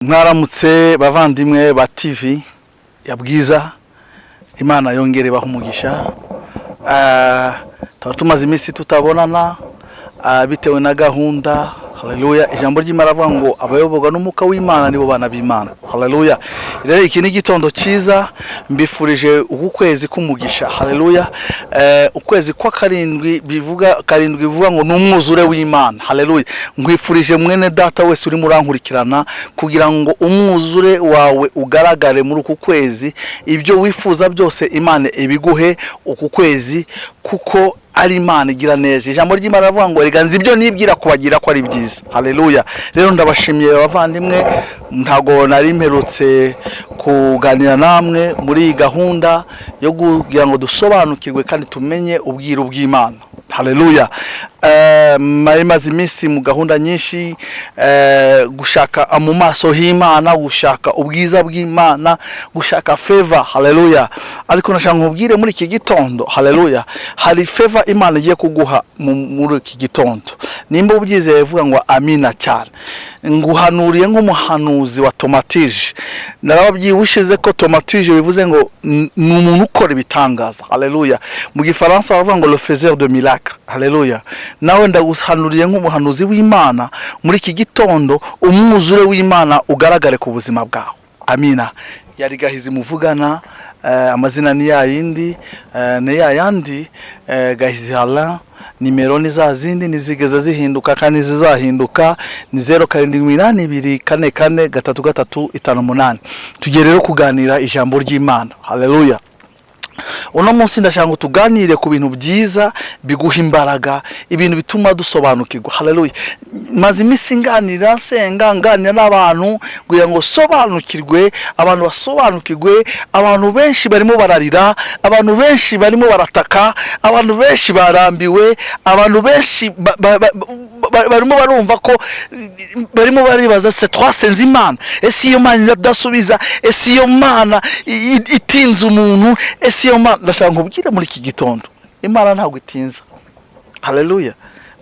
Mwaramutse bavandimwe ba TV ya Bwiza, Imana yongere ibahe umugisha. Tuba tumaze iminsi tutabonana bitewe na gahunda. Haleluya! Ijambo ry'Imana avuga ngo abayoborwa n'Umwuka w'Imana nibo bana b'Imana. Haleluya! Rero iki ni igitondo cyiza, mbifurije uku kwezi k'umugisha. Haleluya! Ukwezi kwa karindwi, bivuga karindwi, bivuga ngo ni umwuzure w'Imana. Haleluya! Nkwifurije mwene data wese urimo urankurikirana kugira ngo umwuzure wawe ugaragare muri uku kwezi, ibyo wifuza byose Imana ibiguhe uku kwezi, kuko ari Imana igira neza. Ijambo ry'Imana rivuga ngo rega nzi ibyo nibwira kubagira ko ari byiza. Haleluya! Rero ndabashimiye abavandimwe, ntabwo nari mperutse kuganira namwe muri iyi gahunda yo kugira ngo dusobanukirwe kandi tumenye ubwiru bw'Imana. Haleluya! Nari maze iminsi mu gahunda nyinshi, gushaka mu maso h'Imana, gushaka ubwiza bw'Imana, gushaka favor. Haleluya! Ariko nashaka nkubwire muri iki gitondo, haleluya, hari favor Imana igiye kuguha muri iki gitondo. Nimba ubyizeye, vuga ngo amina cyane. Nguhanuriye nk'umuhanuzi wa tomatije. Narababwiye ubushize ko tomatije bivuze ngo ni umuntu ukora ibitangaza. Haleluya! Mu Gifaransa bavuga ngo le faiseur de miracle. Haleluya! Nawe ndaguhanuriye nk'umuhanuzi w'Imana, muri iki gitondo umwuzure w'Imana ugaragare ku buzima bwawe. Amina. Yari Gahizi muvugana, amazina ni ya yindi, ni ya yandi, Gahizi Alain. Nimero ni za zindi, ntizigeze zihinduka kandi zizahinduka, ni 0782443358. Tugiye rero kuganira ijambo ry'Imana. Haleluya! Uno munsi ndashaka ngo tuganire ku bintu byiza biguha imbaraga, ibintu bituma dusobanukirwa. Haleluya! Maze iminsi nganira, nsenga, nganira n'abantu kugira ngo sobanukirwe, abantu basobanukirwe. Abantu benshi barimo bararira, abantu benshi barimo barataka, abantu benshi barambiwe, abantu benshi barimo barumva ko barimo baribaza: se twasenze Imana, ese iyo Mana iradasubiza? Ese iyo Mana itinze umuntu? Ese iyo Mana? Ndashaka nkubwire muri iki gitondo, Imana ntabwo itinza. Haleluya!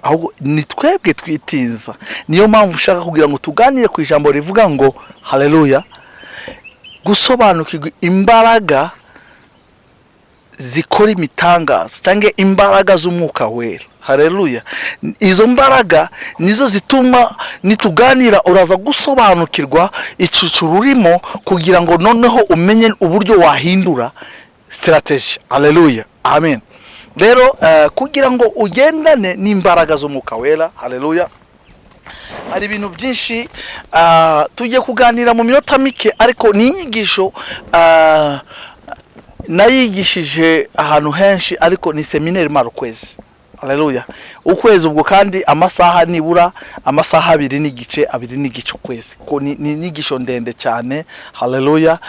Ahubwo ni twebwe twitinza. Niyo mpamvu ushaka kugira ngo tuganire ku ijambo rivuga ngo, haleluya, gusobanukirwa imbaraga zikora imitangaza cyangwa imbaraga z'Umwuka Wera. Haleluya! Izo mbaraga nizo zituma nituganira uraza gusobanukirwa icucu rurimo, kugira ngo noneho umenye uburyo wahindura strategy. Haleluya, amen. Rero kugira ngo ugendane n'imbaraga z'Umwuka Wera, haleluya, hari ibintu byinshi tugiye kuganira mu minota mike, ariko ni inyigisho nayigishije ahantu henshi, ariko ni séminaire imara ukwezi. Haleluya! Ukwezi ubwo kandi amasaha nibura amasaha 2.5, 2.5 ukwezi, ko ni inyigisho ndende cyane. Haleluya!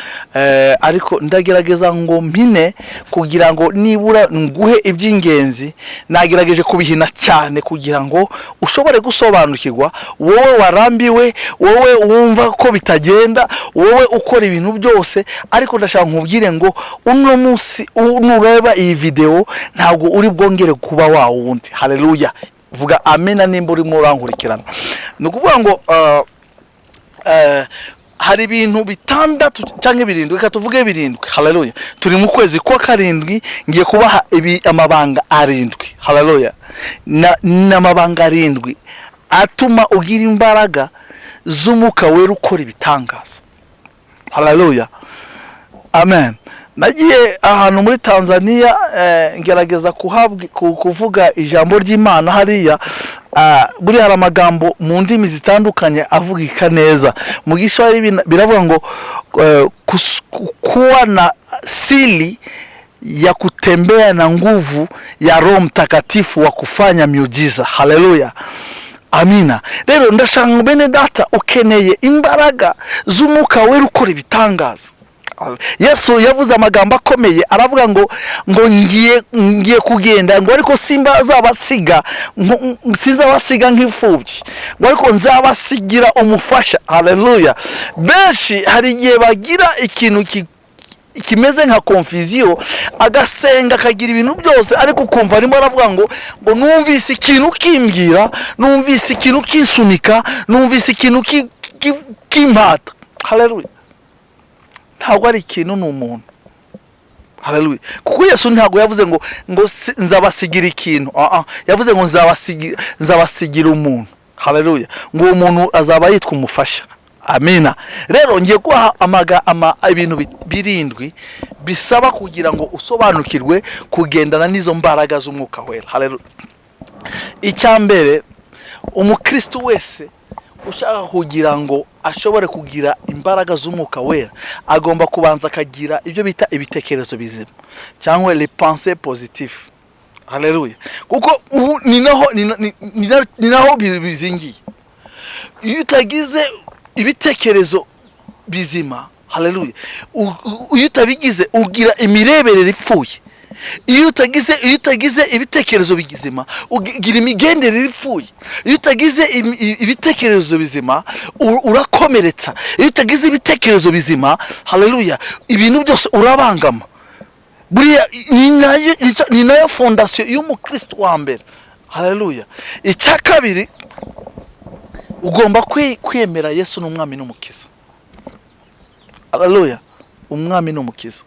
Ariko ndagerageza ngo mpine kugira ngo nibura nguhe iby'ingenzi. Nagerageje kubihina cyane kugira ngo ushobore gusobanukirwa, wowe warambiwe, wowe wumva ko bitagenda, wowe ukora ibintu byose. Ariko ndashaka nkubwire ngo uno munsi nureba iyi videwo ntabwo uri bwongere kuba wa wundi. Haleluya! Vuga amena nimba urimo urankurikirana. Ni ukuvuga ngo hari ibintu bitandatu cyangwa birindwi, reka tuvuge birindwi. Haleluya! Turi mu kwezi kwa karindwi, ngiye kubaha ibi amabanga arindwi. Haleluya! Ni amabanga arindwi atuma ugira imbaraga z'Umwuka Wera ukora ibitangaza. Haleluya, amen. Nagiye ahantu muri Tanzania, ngerageza kuvuga ijambo ry'Imana hariya. Buriya hari amagambo mu ndimi zitandukanye avugika neza. Mu Giswahili biravuga ngo kuwa na siri ya kutembea na nguvu ya Roho Mtakatifu wa kufanya miujiza. Haleluya, amina. Rero ndashaka ngo bene data, ukeneye imbaraga z'Umwuka Wera ukora ibitangaza. Yesu yavuze amagambo akomeye, aravuga ngo ngiye kugenda, ngo ariko simba azabasiga, sinzabasiga nk'imfubyi, ngo ariko nzabasigira umufasha. Haleluya! Benshi hari igihe bagira ikintu kimeze nka confusion, agasenga, akagira ibintu byose, ariko ukumva arimo aravuga ngo numvise ikintu kimbwira, numvise ikintu kinsunika, numvise ikintu kimpata. Haleluya! Ntabwo ari ikintu, ni umuntu. Haleluya! Kuko Yesu ntabwo yavuze ngo nzabasigira ikintu. Ah, ah. Yavuze ngo nzabasigira umuntu. Haleluya! Ngo uwo muntu azaba yitwa Umufasha. Amina. Rero ngiye guha ibintu birindwi bisaba kugira ngo usobanukirwe kugendana n'izo mbaraga z'Umwuka Wera. Haleluya! Icya mbere, umukristo wese ushaka kugira ngo ashobore kugira imbaraga z'Umwuka Wera agomba kubanza akagira ibyo bita ibitekerezo bizima, cyangwa les pensées positives. Haleluya! Kuko ubu ni naho bizingiye. Iyo utagize ibitekerezo bizima, haleluya, iyo utabigize ugira imireberere ipfuye. Iyo utagize ibitekerezo bizima ugira imigenderere ipfuye. Iyo utagize ibitekerezo bizima urakomeretsa. Iyo utagize ibitekerezo bizima, haleluya, ibintu byose urabangama. Buriya ni nayo fondation y'umukristo wa mbere. Haleluya! Icya kabiri, ugomba kwemera Yesu n'Umwami n'Umukiza. Haleluya! Umwami n'Umukiza.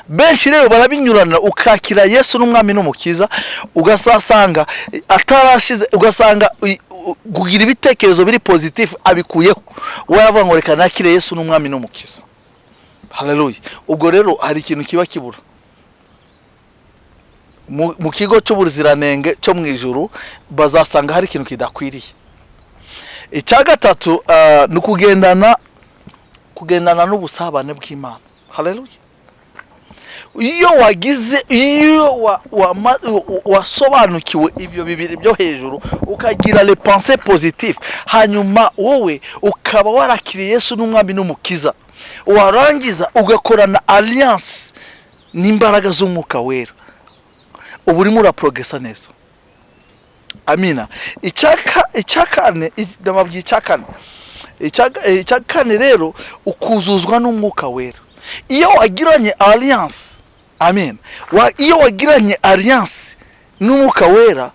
Benshi rero barabinyurana. Ukakira Yesu n'Umwami n'Umukiza, ugasanga atarashize, ugasanga kugira ibitekerezo biri positif abikuyeho. We aravuga ngo reka nakire Yesu n'Umwami n'Umukiza. Haleluya! Ubwo rero hari ikintu kiba kibura mu kigo cy'ubuziranenge cyo mu ijuru, bazasanga hari ikintu kidakwiriye. Icya gatatu, ni kugendana n'ubusabane bw'Imana. Haleluya! Iyo wasobanukiwe ibyo bibiri byo hejuru, ukagira les pensées positives, hanyuma wowe ukaba warakiriye Yesu n'Umwami n'Umukiza, warangiza ugakorana alliance n'imbaraga z'Umwuka Wera, uba urimo uraprogressa neza. Amina. Icya kane, ndababwiye icya kane. Icya kane rero, ukuzuzwa n'Umwuka Wera. Iyo wagiranye alliance, amen, iyo wagiranye alliance n'Umwuka Wera,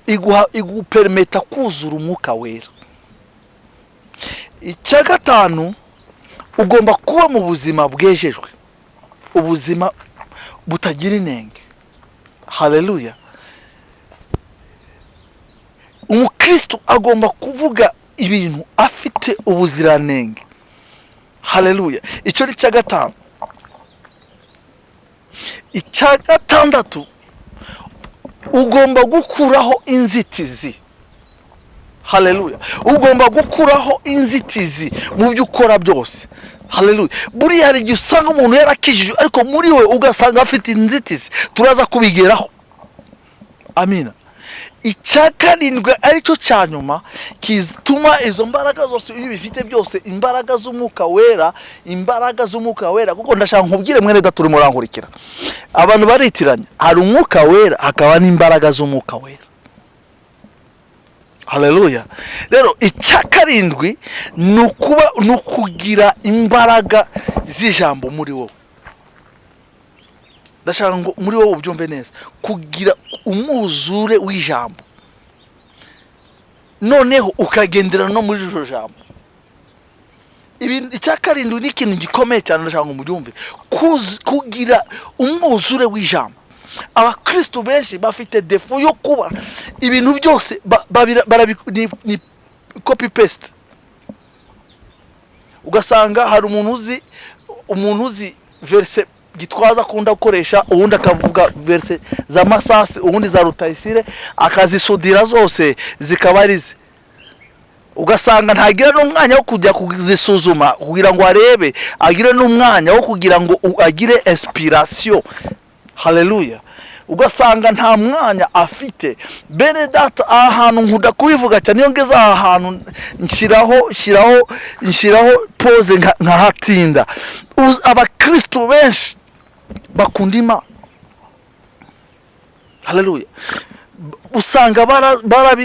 iguha igupermetta kuzura Umwuka Wera. Icya gatanu, ugomba kuba mu buzima bwejejwe, ubuzima butagira inenge. Haleluya! Umukristo agomba kuvuga ibintu afite ubuziranenge. Haleluya! Icyo ni icya gatanu. Icya gatandatu, ugomba gukuraho inzitizi. Haleluya! Ugomba gukuraho inzitizi mu byo ukora byose. Haleluya! Buriya hari igihe usanga umuntu yarakijijwe, ariko muri we ugasanga afite inzitizi. Turaza kubigeraho. Amina. Icya karindwi, aricyo cya nyuma, gituma izo mbaraga zose iyo ubifite byose, imbaraga z'Umwuka Wera, imbaraga z'Umwuka Wera. Kuko ndashaka nkubwire, mwene data urimo urankurikira, abantu baritiranya. Hari Umwuka Wera, hakaba n'imbaraga z'Umwuka Wera. Haleluya! Rero icya karindwi ni ukugira imbaraga z'ijambo muri wowe. Ndashaka ngo muri wowe ubyumve neza, kugira umwuzure w'ijambo, noneho ukagendera no muri iryo jambo. Icya karindwi ni ikintu gikomeye cyane, ndashaka ngo mubyumve. Kugira umwuzure w'ijambo. Abakristo benshi bafite défaut yo kuba ibintu byose ni copy paste. Ugasanga hari umuntu uzi verset Gitwaza akunda gukoresha, ubundi akavuga verset za Masasi, ubundi za Rutayisire, akazisudira zose zikaba ari ze. Ugasanga ntagira n'umwanya wo kujya kuzisuzuma kugira ngo arebe, agire n'umwanya wo kugira ngo agire inspiration. Haleluya! Ugasanga nta mwanya afite. Bene data, aha hantu nkunda kubivuga cyane. Iyo ngeze aha hantu nshyiraho pause nkahatinda. Abakristo benshi bakunda Imana, haleluya, usanga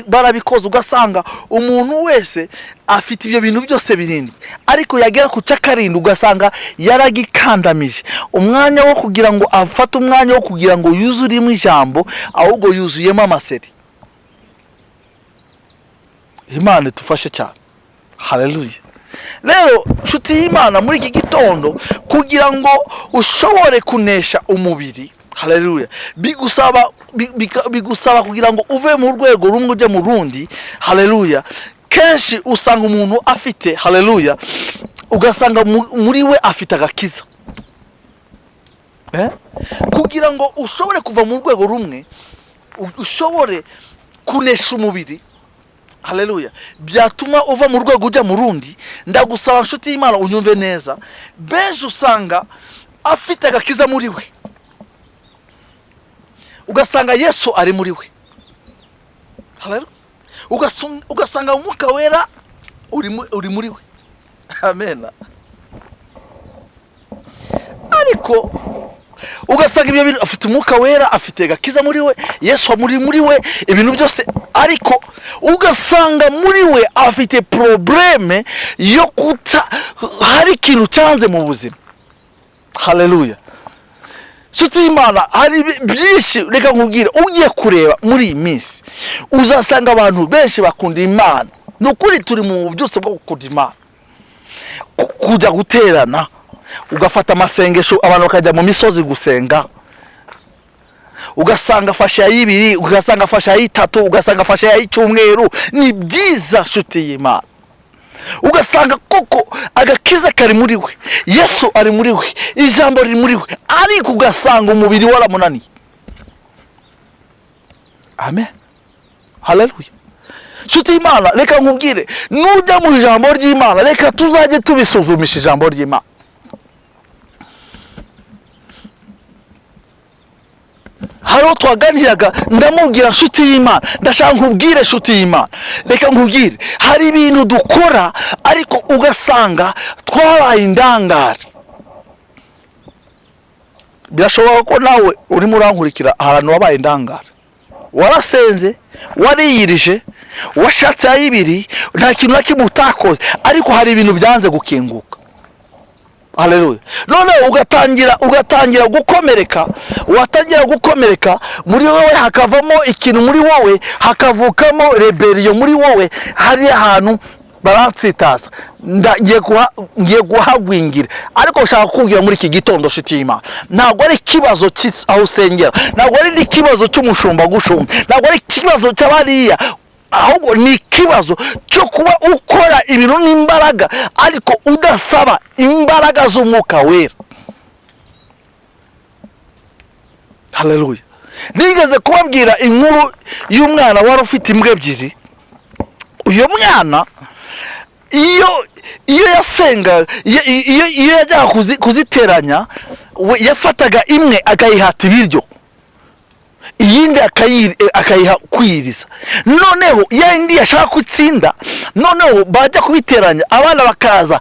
barabikoze. Ugasanga umuntu wese afite ibyo bintu byose birindwi, ariko yagera ku cya karindwi ugasanga yaragikandamije. Umwanya wo kugira ngo afate umwanya wo kugira ngo yuzuremo ijambo, ahubwo yuzuyemo amaseri. Imana idufashe cyane. Haleluya! Rero Nshuti y'Imana, muri iki gitondo, kugira ngo ushobore kunesha umubiri, haleluya, bigusaba kugira ngo uve mu rwego rumwe ujye mu rundi. Haleluya. Kenshi usanga umuntu afite, haleluya, ugasanga muri we afite agakiza. Eh? Kugira ngo ushobore kuva mu rwego rumwe, ushobore kunesha umubiri, haleluya, byatuma uva mu rwego ujya mu rundi. Ndagusaba, nshuti y'Imana, unyumve neza. Benshi usanga afite agakiza muri we, ugasanga Yesu ari muri we. Haleluya. Ugasanga Umwuka Wera uri muri we, amen. Ariko ugasanga ibyo bintu, afite Umwuka Wera, afite agakiza muri we, Yesu muri we, ibintu byose, ariko ugasanga muri we afite problème yo kuta, hari ikintu cyanze mu buzima. Haleluya. Nshuti y'Imana, hari byinshi. Reka nkubwire, ugiye kureba muri iyi minsi, uzasanga abantu benshi bakunda Imana. Ni ukuri, turi mu byose bwo gukunda Imana, kujya guterana, ugafata amasengesho, abantu bakajya mu misozi gusenga, ugasanga afashe ay'ibiri, ugasanga afashe ay'itatu, ugasanga afashe ay'icyumweru. Ni byiza, nshuti y'Imana. Ugasanga koko agakiza kari muri we, Yesu ari muri we, ijambo riri muri we, ariko ugasanga umubiri waramunaniye. Amen, haleluya. Nshuti y'Imana, reka nkubwire, nujya mu ijambo ry'Imana, reka tuzajye tubisuzumisha ijambo ry'Imana. Hariho twaganiraga, ndamubwira: "Nshuti y'Imana, ndashaka nkubwire, nshuti y'Imana, reka nkubwire, hari ibintu dukora ariko ugasanga twabaye indangare." Birashoboka ko nawe urimo urankurikira, ahantu wabaye indangare, warasenze, wariyirije, washatse ay'ibiri, nta kintu na kimwe utakoze, ariko hari ibintu byanze gukinguka. Haleluya. Noneho ugatangira gukomereka. Watangira gukomereka, muri wowe hakavamo ikintu, muri wowe hakavukamo rébellion. Muri wowe hari ahantu baransitaza, ngiye guhagwingira. Ariko nshaka kukubwira muri iki gitondo, nshuti y'Imana, ntabwo ari ikibazo aho usengera, ntabwo ari n'ikibazo cy'umushumba gushumba, ntabwo ari ikibazo cy'abariya, ahubwo ni ikibazo cyo kuba ukora ibintu n'imbaraga ariko udasaba imbaraga z'Umwuka Wera. Haleluya. Nigeze kubabwira inkuru y'umwana wari ufite imbwa ebyiri. Uyu mwana iyo yasenga, iyo yajyaga kuziteranya, we yafataga imwe akayihata ibiryo, iyindi akayiha kwiyiriza. Noneho ya yindi yashaka gutsinda, noneho bajya kubiteranya, abana bakaza,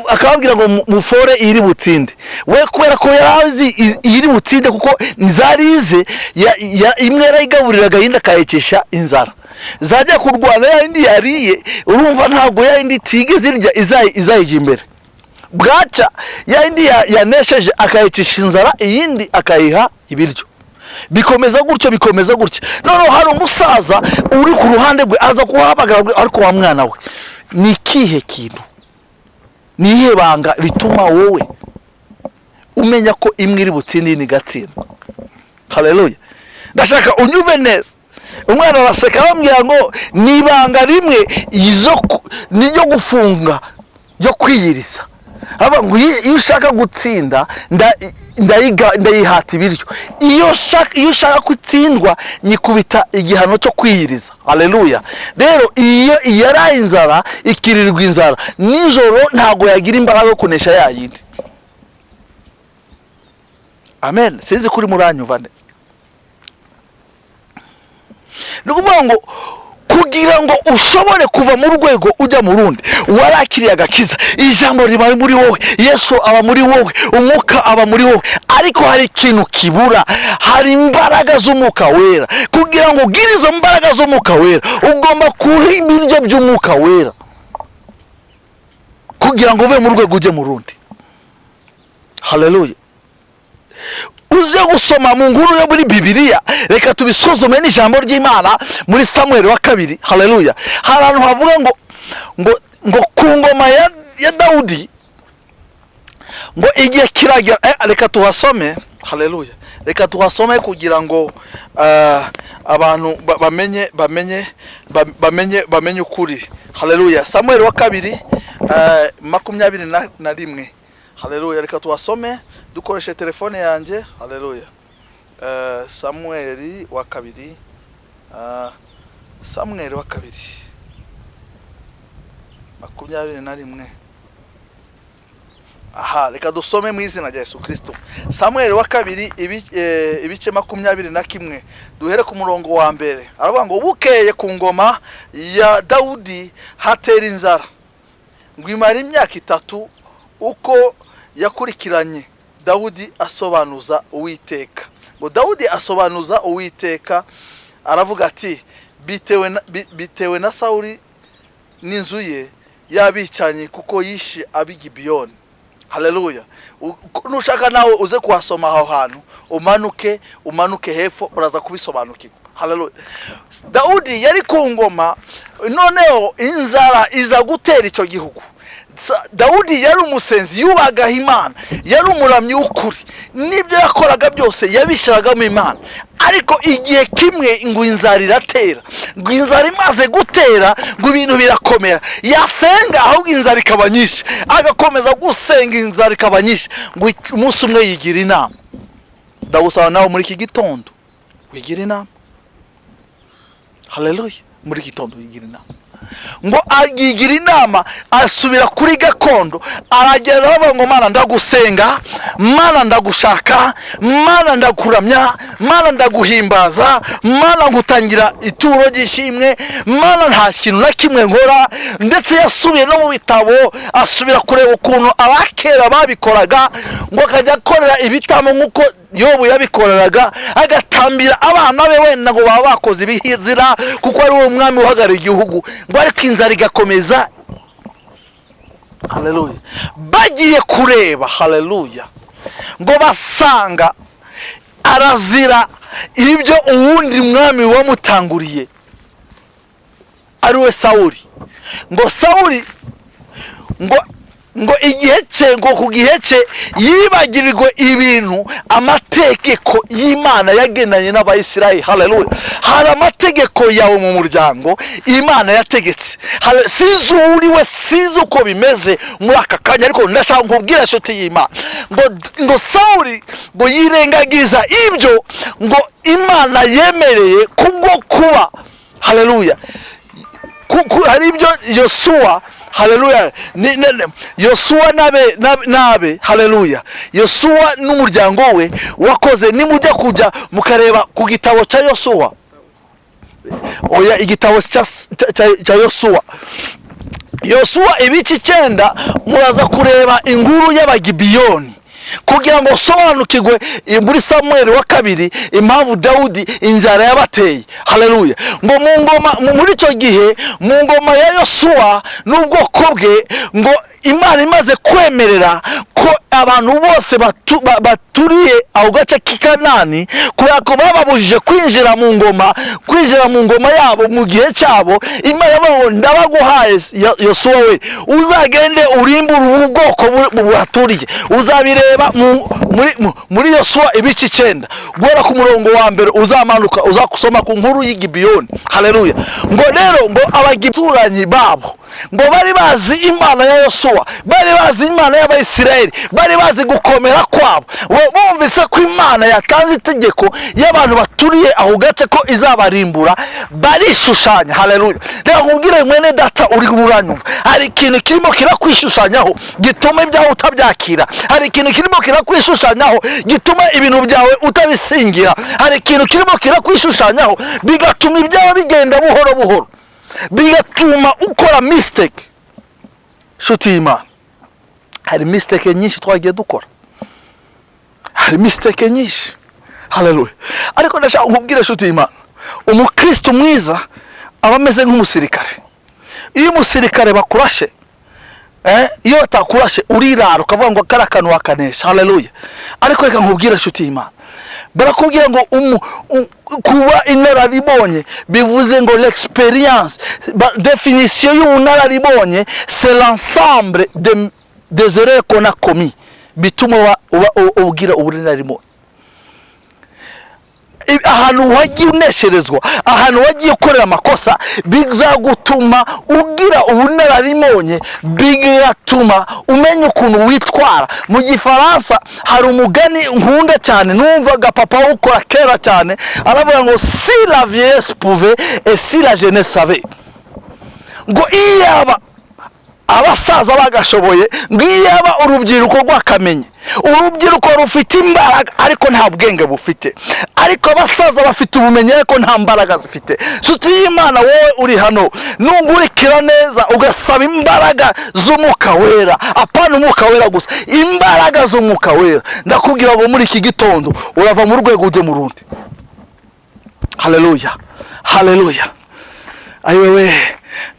akababwira ngo mufore iri butsinde. We kubera ko yari azi iri butsinde, kuko zarize, imwe yarayigaburiraga, iyindi akayikesha inzara. Zajya kurwana, ya yindi yariye, urumva ntabwo ya yindi itigeze irya izayijya imbere. Bwaca, ya yindi yanesheje akayicisha inzara, iyindi akayiha ibiryo. Bikomeza gutyo, bikomeza gutyo. Noneho hari umusaza uri ku ruhande rwe, aza kuhamagara, ariko wa mwana we, ni ikihe kintu, ni iyihe banga rituma wowe umenya ko imwe iri butsinde iyindi igatsindwa? Haleluya. Ndashaka unyumve neza. Umwana araseka, arambwira ngo ni ibanga rimwe, ni ryo gufunga, ryo kwiyiriza. Aravuga ngo iyo ushaka gutsinda, ndayihata ibiryo, iyo ushaka gutsindwa, nyikubita igihano cyo kwiyiriza. Haleluya. Rero iyo yaraye inzara, ikirirwa inzara nijoro, ntabwo yagira imbaraga yo kunesha ya yindi. Amen. Sinzi kuri muranyumva neza. Ni ukuvuga ngo kugira ngo ushobore kuva mu rwego ujya mu rundi, warakiriye agakiza, ijambo riba muri wowe, Yesu aba muri wowe, Umwuka aba muri wowe, ariko hari ikintu kibura, hari imbaraga z'Umwuka Wera. Kugira ngo ugire izo mbaraga z'Umwuka Wera, ugomba kuha ibiryo by'Umwuka Wera kugira ngo uve mu rwego ujye mu rundi. Haleluya. Uze gusoma mu nkuru yo muri Bibiliya, reka tubisuzume n'ijambo ry'Imana muri Samuel wa kabiri. Haleluya. Hari ahantu havuga ngo ku ngoma ya, ya Dawudi, ngo igihe kiragera, reka tuhasome. Haleluya! Reka tuhasome kugira ngo abantu bamenye ukuri. Haleluya! Samuel wa kabiri 21. Haleluya! Reka tuhasome dukoreshe telefone yanjye. Haleluya! Samuel wa kabiri, Samuel wa kabiri 21. Aha, reka dusome mu izina rya Yesu Kristo. Samuel wa kabiri, ibice 21, duhere ku murongo wa mbere. Aravuga ngo: "Bukeye ku ngoma ya Dawudi hatera inzara, ngo imara imyaka 3 uko yakurikiranye. Dawudi asobanuza Uwiteka." Ngo Dawudi asobanuza Uwiteka, aravuga ati: "Bitewe na Sawuli n'inzu ye y'abicanyi, kuko yishe ab'i Gibeyoni." Haleluya! Nushaka nawe uze kuhasoma aho hantu, umanuke hepfo, uraza kubisobanukirwa. Haleluya! Dawudi yari ku ngoma, noneho inzara iza gutera icyo gihugu. Dawudi yari umusenzi, yubagaho Imana, yari umuramyi w'ukuri, n'ibyo yakoraga byose yabishyiragamo Imana. Ariko igihe kimwe ngo inzara iratera. Ngo inzara imaze gutera, ngo ibintu birakomera. Yasenga, ahubwo inzara ikaba nyinshi. Agakomeza gusenga, inzara ikaba nyinshi. Ngo umunsi umwe yigira inama. Ndagusaba nawe muri iki gitondo wigira inama. Haleluya! Muri iki gitondo wigira inama. Ngo ayigira inama, asubira kuri gakondo, aragenda, aravuga ngo: "Mana, ndagusenga, Mana, ndagushaka, Mana, ndakuramya, Mana, ndaguhimbaza, Mana, ngutangira ituro ry'ishimwe, Mana, nta kintu na kimwe nkora." Ndetse yasubiye no mu bitabo, asubira kureba ukuntu abakera babikoraga, ngo akajya akorera ibitambo nk'uko Yobu yabikoreraga, agatambira abana be, wenda ngo baba bakoze ibizira, kuko ari wo mwami uhagarariye igihugu. Ngo ariko inzara igakomeza. Haleluya! Bagiye kureba, haleluya, ngo basanga arazira ibyo uwundi mwami wamutanguriye, ari we Sawuli. Ngo Sawuli ngo igihe cye, ngo ku gihe cye yibagirirwe ibintu, amategeko y'Imana yagenanye n'Abayisiraheli. Haleluya! Hari amategeko yawe mu muryango Imana yategetse. Sinzi uwo uri we, sinzi uko bimeze muri aka kanya, ariko ndashaka nkubwira, inshuti y'Imana, ngo Sawuli ngo yirengagiza ibyo ngo Imana yemereye kubwo kuba, haleluya, hari ibyo Yosuwa, haleluya, Yosuwa n'abe, haleluya, Yosuwa n'umuryango we wakoze. Nimujya kujya mukareba ku gitabo cya Yosuwa, oya, igitabo cya Yosuwa, Yosuwa ibice 9, muraza kureba inkuru y'Abagibiyoni kugira ngo usobanukirwe muri Samuel wa kabiri impamvu Dawudi inzara yabateye. Haleluya! Ngo mu ngoma, muri icyo gihe, mu ngoma ya Yosuwa n'ubwoko bwe, ngo Imana imaze kwemerera ko abantu bose baturiye ako gace k'i Kanani, kubera ko bababujije kwinjira mu ngoma yabo mu gihe cyabo, Imana yavuga ngo: "Ndabaguhaye, Yosuwa we, uzagende urimbure ubu bwoko buhaturiye." Uzabireba muri Yosuwa ibice 9, guhera ku murongo wa mbere, uzamanuka uzakusoma ku nkuru y'Igibiyoni. Haleluya! Ngo rero ngo abagituranyi babo ngo bari bazi Imana ya Yosuwa, bari bazi Imana y'Abayisiraheli, bari bazi gukomera kwabo. Bumvise ko Imana yatanze itegeko y'abantu baturiye aho gace ko izabarimbura, barishushanya. Haleluya! Reka nkubwire, mwene data uri uranyumva, hari ikintu kirimo kirakwishushanyaho gituma ibyawe utabyakira. Hari ikintu kirimo kirakwishushanyaho gituma ibintu byawe utabisingira. Hari ikintu kirimo kirakwishushanyaho bigatuma ibyawe bigenda buhoro buhoro, bigatuma ukora mistake. Nshuti y'Imana, hari mistake nyinshi twagiye dukora, hari mistake nyinshi. Haleluya! Ariko ndashaka nkubwire, nshuti y'Imana, umukristo mwiza aba ameze nk'umusirikare. Iyo umusirikare bakurashe Iyo batakurashe urirara ukavuga ngo kariya kantu wakanesha. Haleluya! Ariko reka nkubwire, inshuti y'Imana, barakubwira ngo kuba inararibonye bivuze ngo l'expérience, définition y'ubunararibonye, c'est l'ensemble des erreurs qu'on a commis, bituma uba ugira ubunararibonye. Ahantu wagiye unesherezwa, ahantu wagiye ukorera amakosa, bizagutuma ugira ubunararibonye, bigatuma umenya ukuntu witwara. Mu Gifaransa hari umugani nkunda cyane, numvaga papa awukora kera cyane, aravuga ngo: "Si la vieillesse pouvait et si la jeunesse savait." Ngo iyaba abasaza bagashoboye, ngo iyaba urubyiruko rwakamenye. Urubyiruko rufite imbaraga ariko nta bwenge bufite, ariko abasaza bafite ubumenyi ariko nta mbaraga zifite. Nshuti y'Imana, wowe uri hano, nungurikira neza ugasaba imbaraga z'Umwuka Wera, apana Umwuka Wera gusa, imbaraga z'Umwuka Wera, ndakubwira ngo muri iki gitondo urava mu rwego ujye mu rundi. Haleluya, haleluya! Ayiwewe,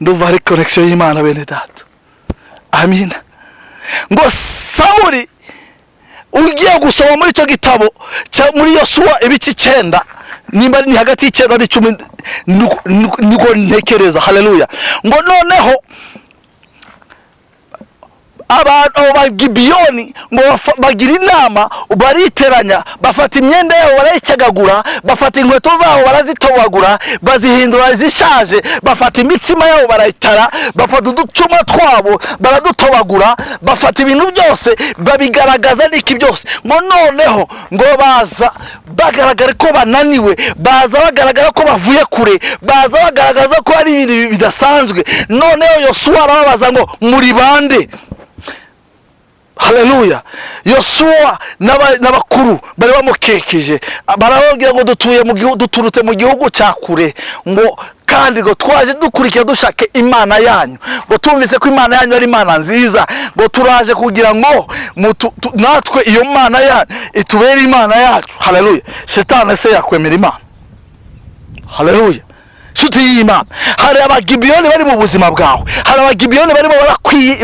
ndumva hari connexion y'Imana, bene data. Amina. Ngo Sawuri, ugiye gusoma muri icyo gitabo cya muri Yosuwa ibice 9, nimba ni hagati y'9 n'10, niko ntekereza. Haleluya! Ngo noneho abantu abo Bagibiyoni ngo bagira inama, bariteranya, bafata imyenda yabo barayicagagura, bafata inkweto zabo barazitobagura, bazihindura izishaje, bafata imitsima yabo barayitara, bafata uducuma twabo baradutobagura, bafata ibintu byose babigaragaza n'iki byose. Ngo noneho ngo baza bagaragara ko bananiwe, baza bagaragara ko bavuye kure, baza bagaragaza ko hari ibintu bidasanzwe. Noneho Yosuwa arababaza ngo: "Muri bande?" Haleluya! Yosuwa n'abakuru bari bamukikije barababwira ngo: "Dutuye mu gihugu, duturutse mu gihugu cya kure," ngo kandi ngo twaje dukurikira dushake Imana yanyu, ngo tumvise ko Imana yanyu ari Imana nziza, ngo turaje kugira ngo natwe iyo Mana yanyu itubere Imana yacu. Haleluya! Shetani se yakwemera Imana? Haleluya! Nshuti y'Imana, hari Abagibiyoni bari mu buzima bwawe, hari Abagibiyoni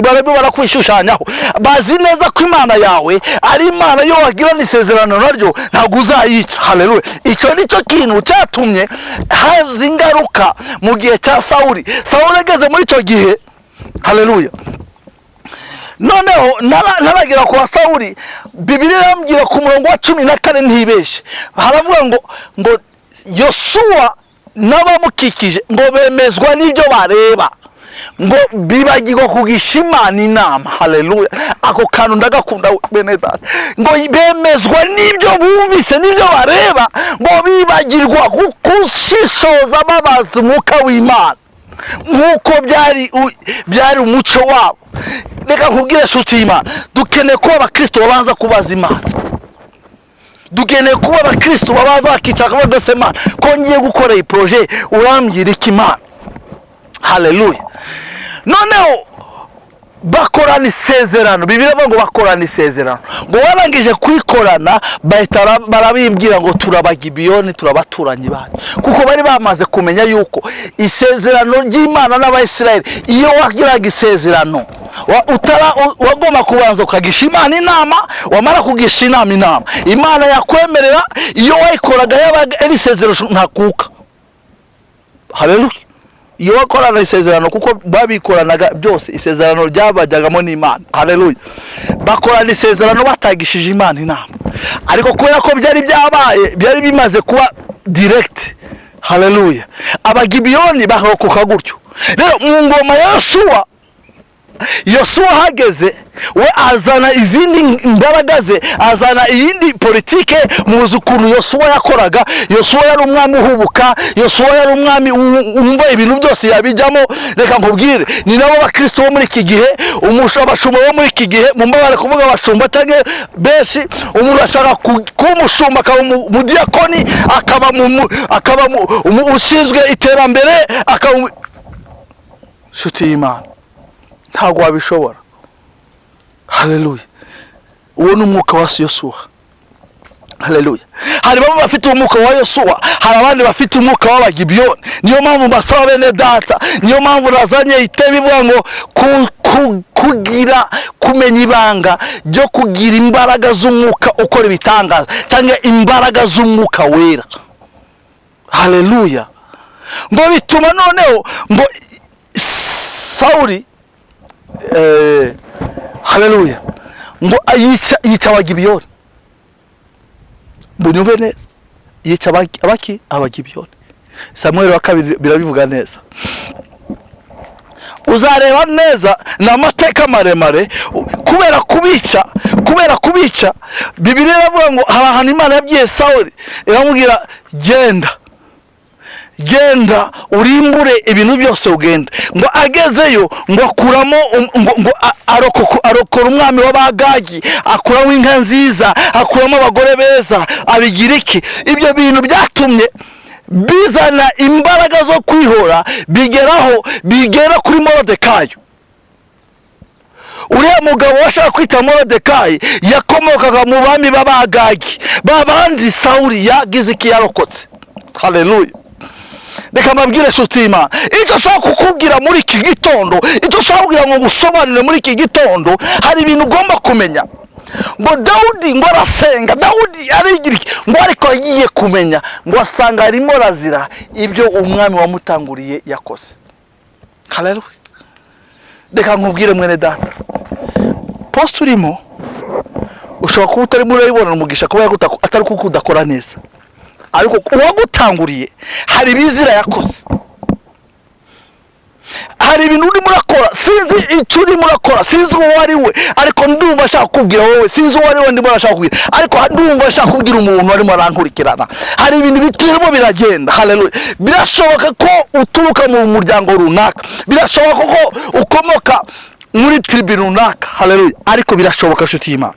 barimo barakwishushanyaho, bazi neza ko Imana yawe ari Imana iyo wagirana isezerano naryo ntabwo uzayica. Haleluya! Icyo ni cyo kintu cyatumye haza ingaruka mu gihe cya Sawuli. Sawuli ageze muri icyo gihe, haleluya, noneho ntaragera ku wa Sawuli, Bibiliya irambwira ku murongo wa 14, ntibeshe, haravuga ngo Yosuwa n'abamukikije ngo bemezwa n'ibyo bareba, ngo bibagirwa kugisha Imana inama. Haleluya! Ako kantu ndagakunda, bene data. Ngo bemezwa n'ibyo bumvise n'ibyo bareba, ngo bibagirwa gushishoza babaza Umwuka w'Imana nk'uko byari umuco wabo. Reka nkubwire, nshuti y'Imana, dukeneye kuba abakristo babanza kubaza Imana. Dukeneye kuba abakristo babanza bakicara bakavuga: "Se Imana, ko ngiye gukora iyi projet, urambwira iki, Imana?" Haleluya! Noneho bakorana isezerano. Bibiliya ivuga ngo bakorana isezerano, ngo barangije kuyikorana bahita barabibwira ngo: "Turabagibiyoni, turabaturanyi banyu," kuko bari bamaze kumenya yuko isezerano ry'Imana n'Abayisiraheli, iyo wagiraga isezerano wagomba kubanza ukagisha Imana inama. Wamara kugisha inama, Imana yakwemerera, iyo wayikoraga yabaga ari isezerano ntakuka. Haleluya! Iyo wakorana isezerano, kuko babikoranaga byose, isezerano ryabajyagamo n'Imana. Haleluya! Bakorana isezerano batagishije Imana inama, ariko kubera ko byari byabaye, byari bimaze kuba direct, haleluya, Abagibiyoni bakarokoka gutyo. Rero mu ngoma ya Yosuwa, Yosuwa ahageze we azana izindi mbaraga ze, azana iyindi politike. Muzi ukuntu Yosuwa yakoraga. Yosuwa yari umwami uhubuka, Yosuwa yari umwami wumva ibintu byose yabijyamo. Reka nkubwire, ni nabo bakristo bo muri iki gihe, abashumba bo muri iki gihe, mumbabare kuvuga abashumba cyangwa benshi. Umuntu ashaka kuba umushumba, akaba umudiyakoni, akaba ushinzwe iterambere, akaba nshuti y'Imana, ntabwo wabishobora. Haleluya! Uwo ni umwuka wa Yosuwa. Haleluya! Hari bamwe bafite umwuka wa Yosuwa, hari abandi bafite umwuka w'Abagibiyoni. Niyo mpamvu mbasaba, bene data, niyo mpamvu nazanye iteme ivuga ngo ku Kugira kumenya ibanga ryo kugira imbaraga z'umwuka ukora ibitangaza, cyangwa imbaraga z'Umwuka Wera, haleluya, ngo bituma noneho ngo Sawuri, haleluya, ngo yica Abagibiyoni. Munyumve neza, yica abaki Abagibiyoni. Samuel wa Kabiri birabivuga neza, uzareba neza, ni amateka maremare. Kubera kubica, Bibiliya iravuga ngo hari ahantu Imana yabwiye Sawuli, iramubwira: "Genda, genda urimbure ibintu byose, ugenda." Ngo agezeyo, ngo akuramo ngo arokora umwami w'Abagagi, akuramo inka nziza, akuramo abagore beza, abigira iki. Ibyo bintu byatumye bizana imbaraga zo kwihora, bigeraho bigera kuri Morodekayi. Uriya mugabo washaka kwita Morodekayi yakomokaga mu bami b'Abagagi, babandi Sawuli yagize iki, yarokotse. Haleluya! Reka mbabwire, inshuti y'Imana, icyo nshaka kukubwira muri iki gitondo, icyo nshaka kugira ngo ngusobanurire muri iki gitondo, hari ibintu ugomba kumenya. Ngo Dawudi ngo arasenga, Dawudi arigira iki, ngo ariko agiye kumenya, ngo asanga arimo arazira ibyo umwami wamutanguriye yakoze. Haleluya! Reka nkubwire, mwene data, poste urimo ushobora kuba utarimo urayibona umugisha kubera ko atari kuko udakora neza, ariko uwagutanguriye hari ibizira yakoze. Hari ibintu urimo urakora, sinzi icyo urimo urakora, sinzi uwo ari we, ariko ndumva ashaka kukubwira wowe. Sinzi uwo ari we ndimo arashaka kubwira, ariko ndumva ashaka kubwira umuntu arimo arankurikirana. Hari ibintu bitirimo biragenda. Haleluya! Birashoboka ko uturuka mu muryango runaka, birashoboka ko ukomoka muri tribu runaka, haleluya, ariko birashoboka, nshuti y'Imana,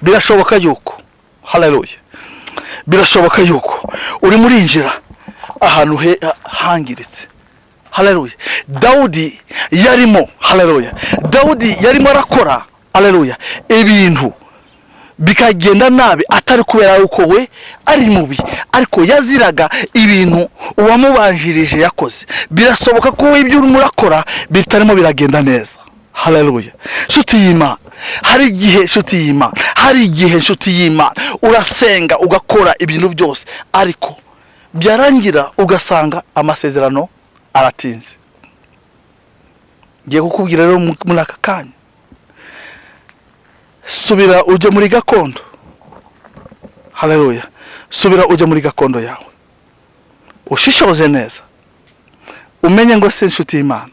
birashoboka yuko, haleluya, birashoboka yuko urimo urinjira ahantu hangiritse. Haleluya! Dawudi yarimo, haleluya, Dawudi yarimo arakora, haleluya, ibintu bikagenda nabi, atari kubera yuko we ari mubi, ariko yaziraga ibintu uwamubanjirije yakoze. Birashoboka ko wowe ibyo urimo urakora bitarimo biragenda neza. Haleluya! Nshuti y'Imana, hari igihe, nshuti y'Imana, hari igihe, nshuti y'Imana, urasenga, ugakora ibintu byose, ariko byarangira ugasanga amasezerano aratinze. Ngiye kukubwira rero muri aka kanya: subira ujye muri gakondo. Haleluya! Subira ujye muri gakondo yawe, ushishoze neza, umenye ngo se, inshuti y'Imana,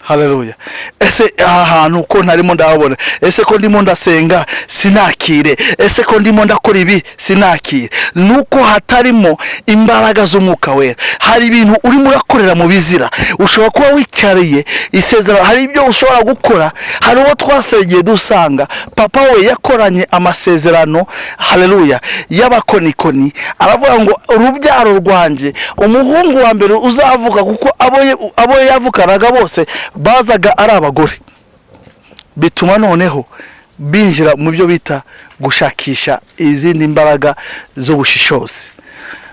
haleluya, ese aha hantu ko ntarimo ndahabona? Ese ko ndimo ndasenga sinakire? Ese ko ndimo ndakora ibi sinakire? Nuko hatarimo imbaraga z'Umwuka Wera. Hari ibintu urimo urakorera mu bizira. Ushobora kuba wicariye isezerano, hari ibyo ushobora gukora. Hari uwo twasengeye, dusanga papa we yakoranye amasezerano, haleluya, y'abakonikoni. Aravuga ngo: "Urubyaro rwanjye, umuhungu wa mbere uzavuka," kuko abo yavukanaga bose bazaga ari abagore, bituma noneho binjira mu byo bita gushakisha izindi mbaraga z'ubushishozi.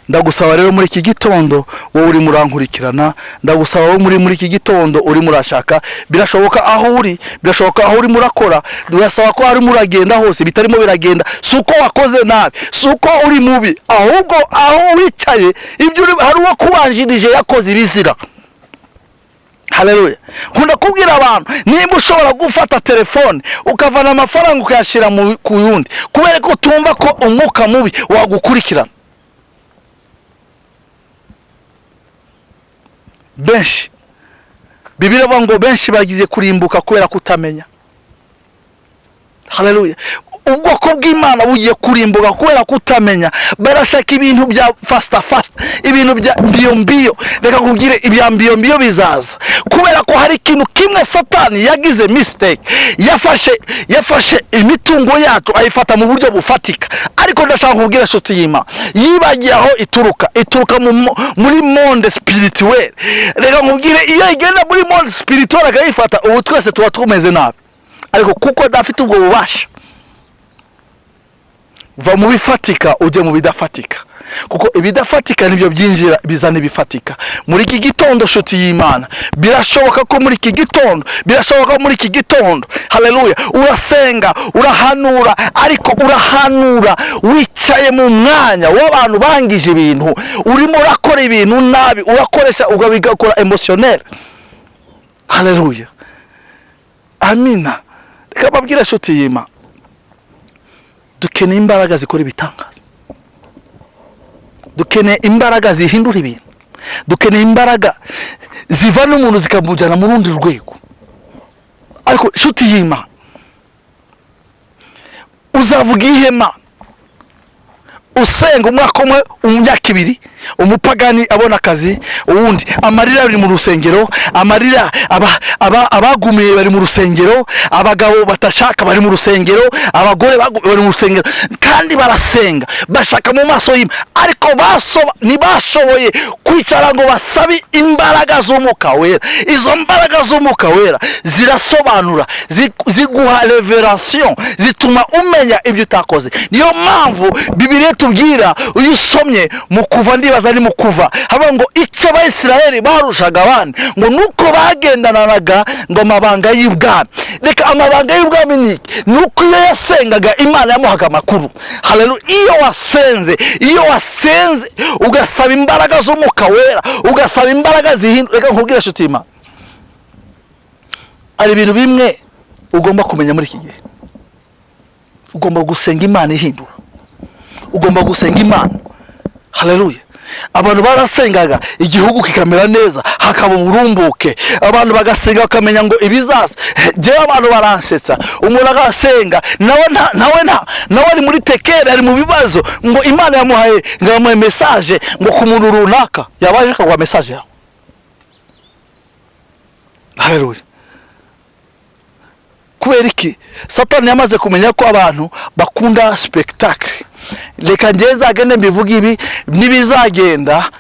Ndagusaba rero muri iki gitondo, wowe urimo urankurikirana, ndagusaba wowe muri iki gitondo urimo urashaka, birashoboka aho uri, birashoboka aho urimo urakora, birasaba ko harimo uragenda hose bitarimo biragenda. Si uko wakoze nabi, si uko uri mubi, ahubwo aho wicaye ibyo uri, hari uwo kubanjirije yakoze ibizira. Haleluya! Nkunda kubwira abantu: nimba ushobora gufata telefone ukavana amafaranga ukayashyira ku yundi, kubera ko utumva ko umwuka mubi wagukurikirana. Benshi, Bibiliya ivuga ngo benshi bagize kurimbuka kubera kutamenya. Haleluya! Ubwoko bw'Imana bugiye kurimbuka kubera kutamenya. Barashaka ibintu bya faster faster, ibintu bya mbio mbio. Reka nkubwire, ibya mbio mbio bizaza kubera ko hari ikintu kimwe Satani yagize mistake: yafashe imitungo yacu, ayifata mu buryo bufatika. Ariko ndashaka kubwira, inshuti y'Imana, yibagiye aho ituruka. Ituruka muri monde spirituel. Reka nkubwire, iyo igenda muri monde spirituel akayifata, ubu twese tuba tumeze nabi, ariko kuko adafite ubwo bubasha. Va mu bifatika ujye mu bidafatika, kuko ibidafatika nibyo byinjira bizana ibifatika. Muri iki gitondo, nshuti y'Imana, birashoboka ko muri iki gitondo, birashoboka ko muri iki gitondo, haleluya, urasenga, urahanura, ariko urahanura wicaye mu mwanya w'abantu bangije ibintu. Urimo urakora ibintu nabi, urakoresha bigakora émotionnel. Haleluya, amina. Reka babwire, nshuti y'Imana, dukeneye imbaraga zikora ibitangaza, dukeneye imbaraga zihindura ibintu, dukeneye imbaraga zivana umuntu zikamujyana mu rundi rwego. Ariko nshuti y'Imana, uzavuga ihema usenga umwaka umwe, imyaka 2, umupagani abona akazi, uwundi amarira ari mu rusengero, amarira abagumiye bari mu rusengero, abagabo batashaka bari mu rusengero, abagore bari mu rusengero, kandi barasenga, bashaka mu maso y'Imana, ariko ntibashoboye kwicara ngo basabe imbaraga z'Umwuka Wera. Izo mbaraga z'Umwuka Wera zirasobanura, ziguha révélation, zituma umenya ibyo utakoze. Niyo mpamvu Bibiliya tubwira, iyo usomye mu Kuva, ndibaza ni mu Kuva, havuga ngo icyo Abayisiraheli barushaga abandi ngo nuko bagendananaga ngo amabanga y'ibwami. Reka, amabanga y'ubwami ni iki? Ni uko iyo yasengaga, Imana yamuhaga amakuru. Haleluya! Iyo wasenze, iyo wasenze ugasaba imbaraga z'Umwuka Wera, ugasaba imbaraga zihindura. Reka nkubwire, nshuti y'Imana, hari ibintu bimwe ugomba kumenya muri iki gihe. Ugomba gusenga Imana ihindura, ugomba gusenga Imana. Haleluya! Abantu barasengaga igihugu kikamera neza, hakaba uburumbuke, abantu bagasenga bakamenya ngo ibizaza. Njyewe abantu baransetsa, umuntu agasenga nawe nawe nawe ari muri tekere, ari mu bibazo, ngo Imana yamuhaye, ngo yamuhaye message ngo ku muntu runaka yabaje akaguha message yawe. Haleluya! Kubera iki? Satani yamaze kumenya ko abantu bakunda spectacle. Reka njyewe nzagende mbivuge ibi, nibizagenda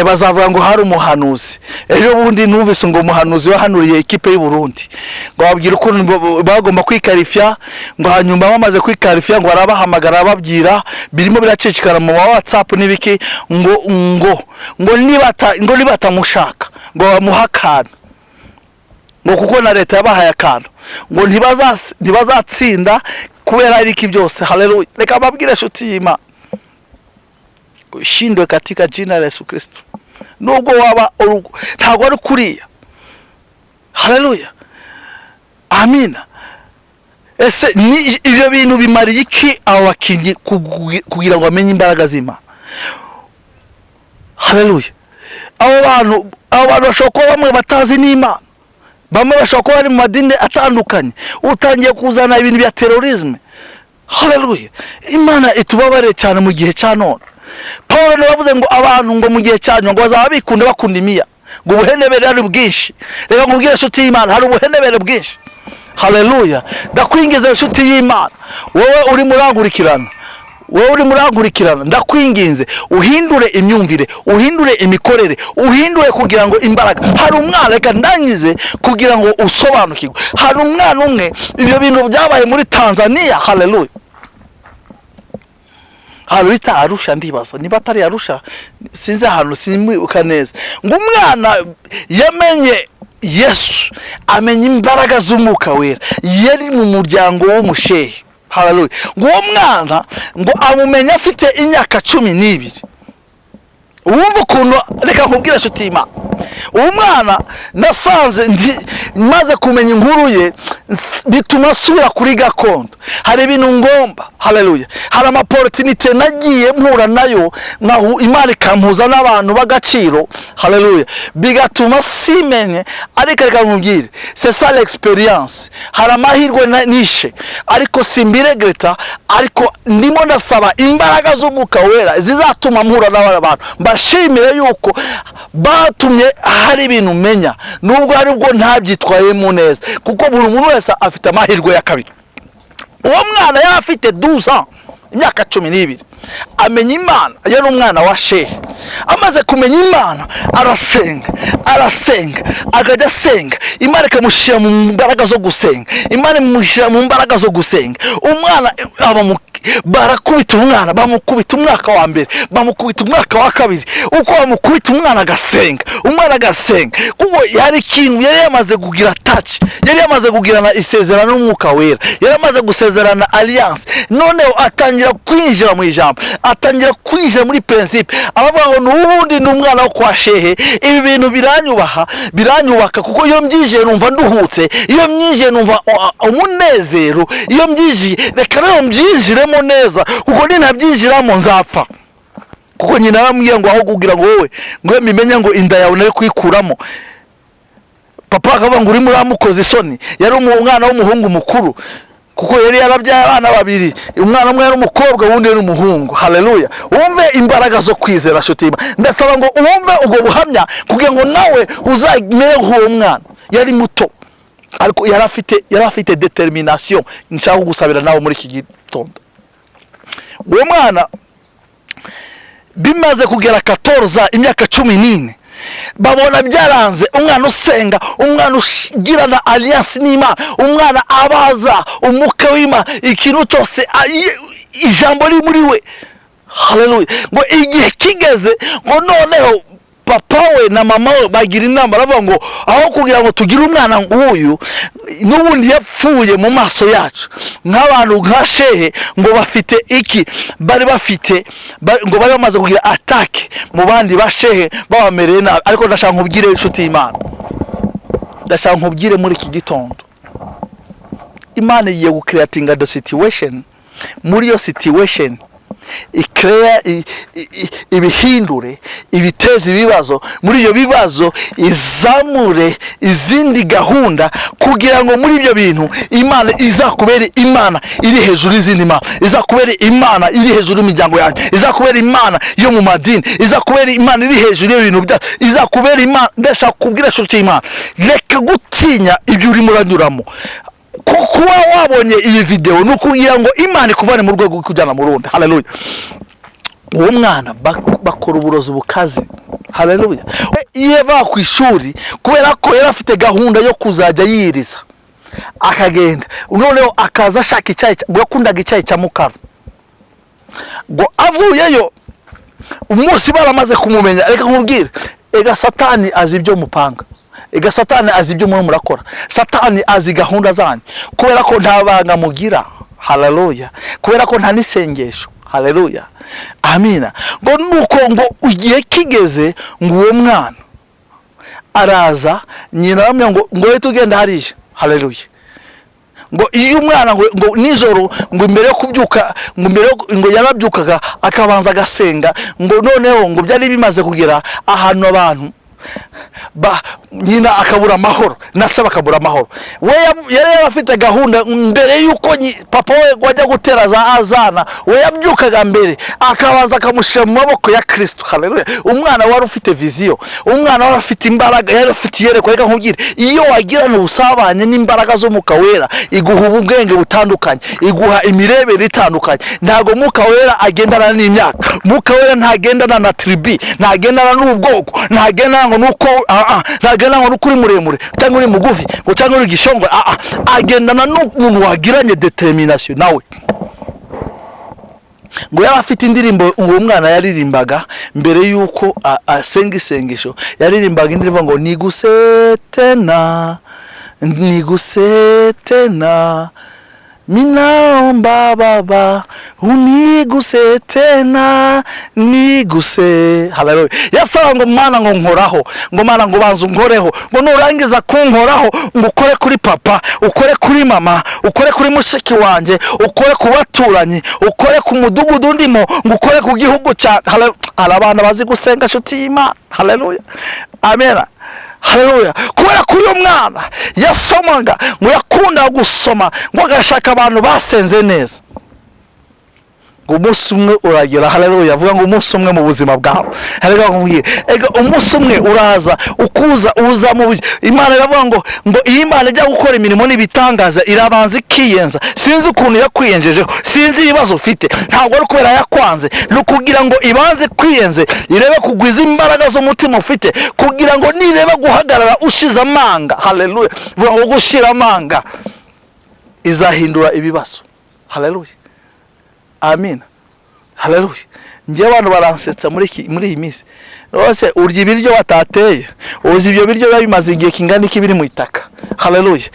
bazavuga ngo hari umuhanuzi. Ejo bundi numvise ngo umuhanuzi wahanuriye ikipe y'u Burundi, ngo babwira ukuntu bagomba kwiqualifier, ngo hanyuma bamaze kwiqualifier ngo barabahamagara, bababwira, birimo biracicikana mu ma WhatsApp n'ibiki, ngo nibatamushaka ngo bamuhe akantu, ngo kuko na leta yabahaye akantu, ngo ntibazatsinda kubera ariko byose. Haleluya! Reka babwire, inshuti y'Imana, ushindwe katika jina la Yesu Kristo. Nubwo waba ntabwo ari kuriya. Haleluya, amina. Ese ni ibyo bintu bimariye iki abo bakinnyi kugira ngo bamenye imbaraga z'Imana? Haleluya! Abo bantu bashobora kuba bamwe batazi n'Imana, bamwe bashobora kuba bari mu madini atandukanye. Utangiye kuzana ibintu bya terrorisme. Haleluya! Imana itubabarire cyane. Mu gihe cya none, Paul niwe wavuze ngo abantu ngo mu gihe cya nyuma ngo bazaba bikunda, bakunda imiya, ngo ubuhenebere ari bwinshi. Reka nkubwire, inshuti y'Imana, hari ubuhenebere bwinshi. Haleluya! Ndakwingiza, inshuti y'Imana, wowe urimo urankurikirana, wowe urimo urankurikirana, ndakwinginze uhindure imyumvire, uhindure imikorere, uhindure kugira ngo imbaraga. Hari umwana, reka ndangize kugira ngo usobanukirwe. Hari umwana umwe, ibyo bintu byabaye muri Tanzania. Haleluya! Ahantu bita Arusha, ndibaza niba atari Arusha, sinzi ahantu, simwibuka neza. Ngo umwana yamenye Yesu, amenya imbaraga z'Umwuka Wera, yari mu muryango w'umushehe. Haleluya! Ngo uwo mwana ngo amumenya afite imyaka 12. Wumva ukuntu, reka nkubwire, nshuti y'Imana, uwo mwana nasanze maze kumenya inkuru ye, bituma asubira kuri gakondo. Hari ibintu ngomba, haleluya, hari ama opportunité nagiye mpura nayo, nkahu Imana ikampuza n'abantu b'agaciro. Haleluya! Bigatuma simenye. Ariko reka nkubwire, c'est ça l'expérience. Hari amahirwe nishe, ariko simbiregretta. Ariko ndimo ndasaba imbaraga z'Umwuka Wera zizatuma mpura n'aba bantu, mbashimire yuko batumye hari ibintu umenya, nubwo hari ubwo ntabyitwayemo neza, kuko buri muntu wese afite amahirwe ya kabiri. Uwo mwana yari afite 12 ans, imyaka 12. Amenya Imana, yari umwana wa shehe. Amaze kumenya Imana, arasenga, arasenga, akajya asenga, Imana ikamushyira mu mbaraga zo gusenga. Imana imushyira mu mbaraga zo gusenga. Umwana aba mu barakubita umwana, bamukubita umwaka wa mbere, bamukubita umwaka wa kabiri. Uko bamukubita, umwana agasenga, umwana agasenga, kuko yari ikintu yari yamaze kugira touch, yari yamaze kugirana isezerano n'Umwuka Wera, yari amaze gusezerana alliance. Noneho atangira kwinjira mu ijambo, atangira kwinjira muri principe. Aravuga ngo n'ubundi ni umwana wo kwa shehe, ibi bintu biranyubaha, biranyubaka, kuko iyo mbyinjiye numva nduhutse, iyo mbyinjiye numva umunezero, iyo mbyinjiye, reka rero mbyinjiremo neza, kuko ninabyinjiramo nzapfa. Kuko nyina aramubwira ngo aho kugira ngo wowe ngo mbimenye ngo inda yawe nari kuyikuramo. Papa akavuga ngo urimo uramukoza isoni. Yari umwana w'umuhungu mukuru, kuko yari yarabyaye abana babiri, umwana umwe yari umukobwa, uwundi yari umuhungu. Haleluya! Wumve imbaraga zo kwizera, nshuti y'Imana. Ndasaba ngo wumve ubwo buhamya kugira ngo nawe uzamere nk'uwo mwana. Yari muto, ariko yari afite determination. Nshaka kugusabira nawe muri iki gitondo. Uwo mwana bimaze kugera 14, imyaka 14, babona byaranze. Umwana usenga, umwana ugirana alliance n'Imana, umwana abaza umwuka w'Imana ikintu cyose, ijambo riri muri we. Haleluya! Ngo igihe kigeze, ngo noneho papa we na mama we bagira inama, baravuga ngo aho kugira ngo tugire umwana nk'uyu n'ubundi yapfuye mu maso yacu nk'abantu, nka shehe, ngo bafite iki bari bafite, ngo bari bamaze kugira attaque mu bandi ba shehe, babamereye nabi. Ariko ndashaka nkubwire, inshuti y'Imana, ndashaka nkubwire muri iki gitondo, Imana igiye gucreatinga the situation. Muri iyo situation ikeya ibihindure, ibiteze ibibazo. Muri ibyo bibazo izamure izindi gahunda, kugira ngo muri ibyo bintu Imana izakubere Imana iri hejuru y'izindi mana, izakubere Imana iri hejuru y'imiryango yanjye, izakubera Imana yo mu madini, izakubera Imana iri hejuru y'ibintu byacu, izakubera Imana. Ndashaka kubwira, inshuti y'Imana, reka gutinya ibyo urimo uranyuramo. Kuba wabonye iyi videwo ni ukugira ngo Imana ikuvane mu rwego kujyana mu rundi. Haleluya! Uwo mwana bakora uburozi bukaze. Haleluya! Iyo yava ku ishuri, kubera ko yari afite gahunda yo kuzajya yiriza akagenda, noneho akaza ashaka icyayi, ngo yakundaga icyayi cya mukaru. Ngo avuyeyo umunsi baramaze kumumenya. Reka nkubwire, ega Satani azi ibyo mupanga, ega Satani azi ibyo murimo murakora, Satani azi gahunda zanyu, kubera ko nta banga mugira. Haleluya! Kubera ko nta n'isengesho. Haleluya, amina. Ngo nuko ngo igihe kigeze, ngo uwo mwana araza, nyina aramubwira ngo uhite ugenda hariya. Haleluya! Ngo iyo umwana ngo nijoro, ngo imbere yo kubyuka, ngo mbere yo ngo yarabyukaga akabanza agasenga. Ngo noneho ngo byari bimaze kugera ahantu abantu ba nyina akabura amahoro na se bakabura amahoro. We yari yarafite gahunda mbere y'uko papa we wajya gutera za azana, we yabyukaga mbere akabanza akamushyira mu maboko ya Kirisito. Haleluya! Umwana wari ufite vision, umwana wari ufite imbaraga, yari ufite iyerekwa. Reka nkubwire, iyo wagirana ubusabane n'imbaraga z'Umwuka Wera, iguha ubwenge butandukanye, iguha imirebere itandukanye. Ntabwo Mwuka Wera agendana n'imyaka, Mwuka Wera ntagendana na tribu, ntagendana n'ubwoko, ntagendana ngo nuko ntagendana ngo nuko uri muremure cyangwa uri mugufi, ngo cyangwa uri gishongo. Agendana n'umuntu wagiranye determination nawe. Ngo yari afite indirimbo uwo mwana yaririmbaga mbere y'uko asenga isengesho. Yaririmbaga indirimbo ngo "Niguse tena, niguse tena, minaomba Baba uniguse tena, niguse." Haleluya! Yasaba ngo Mana, ngo nkoraho, ngo Mana, ngo banza unkoreho, ngo nurangiza kunkoraho, ngo ukore kuri papa, ukore kuri mama, ukore kuri mushiki wanjye, ukore ku baturanyi, ukore ku mudugudu ndimo, ngo ukore ku gihugu cya. Haleluya! Hari abana bazi gusenga, nshuti y'Imana. Haleluya, amena, haleluya. Kubera ko uyu mwana yasomaga, ngo yakundaga gusoma, ngo agashaka abantu basenze neza. Ngo umunsi umwe uragera. Haleluya! Avuga ngo umunsi umwe mu buzima bwawe. Haleluya! Nkubwire ega, umunsi umwe uraza, ukuza uza mu Imana iravuga ngo iyo Imana ijya gukora imirimo n'ibitangaza, irabanza ikiyenza. Sinzi ukuntu yakwiyenjejeho, sinzi ibibazo ufite. Ntabwo ari ukubera yakwanze, ni ukugira ngo ibanze kwiyenze, irebe kugwiza imbaraga z'umutima ufite, kugira ngo nireba guhagarara ushize amanga. Haleluya! Vuga ngo gushira amanga, izahindura ibibazo. Haleluya, amina, haleluya. Njyewe abantu baransetsa muri iyi minsi rwose. Urya ibiryo batateye, uzi ibyo biryo biba bimaze igihe kingana iki biri mu itaka? Haleluya!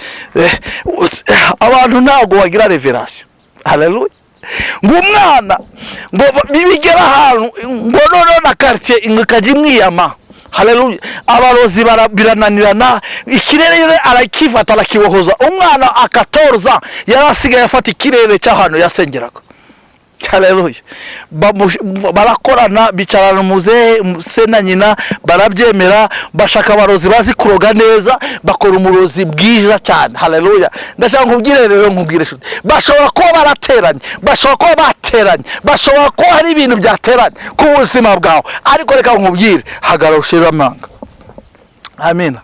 Abantu ntabwo bagira révélation. Haleluya! Ngo umwana ngo bigera ahantu ngo noneho na quartier ngo ikajya imwiyama. Haleluya! Abarozi birananirana, ikirere arakifata, arakibohoza. Umwana akatorza yari asigaye afata ikirere cy'ahantu yasengeraga. Haleluya! Barakorana, bicarana umuzehe, se na nyina barabyemera, bashaka abarozi bazi kuroga neza, bakora umurozi bwiza cyane. Haleluya! Ndashaka nkubwire rero, nkubwire inshuti, bashobora kuba barateranye, bashobora kuba bateranye, bashobora kuba hari ibintu byateranye ku buzima bwawe, ariko reka nkubwire, hagarara ushire amanga. Amina.